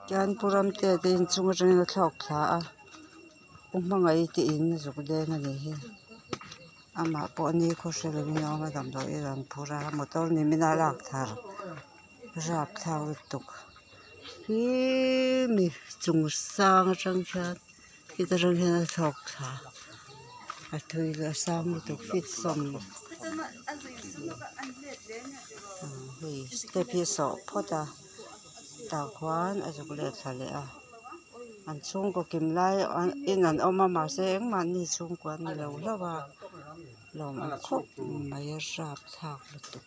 Chuan pu Ramtea te inchung atangin a thlawk thla a u hmangaih te in zuk leng a nih hi amah pawh nikhaw hre lovin a awm a damdawi in an phur a motor nimin a lak thar rapthlak lutuk hii mi chung sang atang khian khita tang khian a thlawk thla a thui a sang lutuk feet sawm hei step hi a sawh phawt a tah khuan a zuk let thla leh a an chhungkaw kim lai in an awm a mahse engmahni chhungkua an ni lo hlauh a lawm awm khawp mai a rapthlak lutuk.